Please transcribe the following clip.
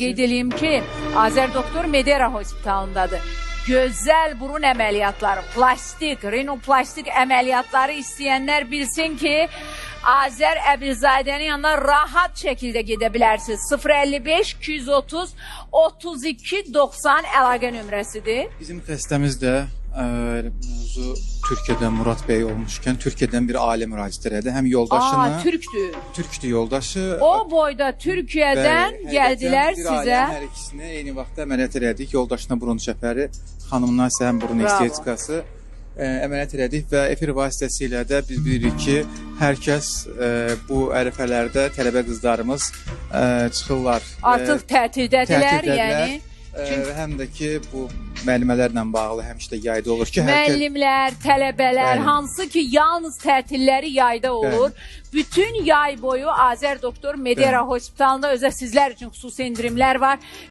Qeyd eləyim ki, Azər Doktor Medera Hospitalındadır. Gözəl burun əməliyyatları, plastik, rinoplastik əməliyyatları istəyənlər bilsin ki, Azər Əbilzadənin yanına rahat şəkildə gedə bilərsiniz. 055 230 32 90 əlaqə nömrəsidir. Bizim xəstəmiz də mövzu Türkiyədən Murad bəy olmuşkən Türkiyədən bir ailə müraciət elədi. Həm yoldaşını, Aa, türkdür. türkdür yoldaşı. O boyda Türkiyədən Bəli, gəldilər həqiqətən bir sizə. Ailənin hər ikisini eyni vaxtda əməliyyat elədik. Yoldaşına burun çəpəri, xanımına isə həm burun Bravo. estetikası əməliyyat elədik və efir vasitəsilə də biz bilirik ki, hər kəs bu ərəfələrdə tələbə qızlarımız çıxırlar. Artıq tətildədirlər, tətildədirlər. yəni. Və həm də ki, bu müəllimələrlə bağlı həmişə də yayda olur ki, hər kəs Müəllimlər, tələbələr, Bəli. hansı ki yalnız tətilləri yayda olur. Bütün yay boyu Azər Doktor Medera Bəli. Hospitalında özə sizlər üçün xüsusi endirimlər var.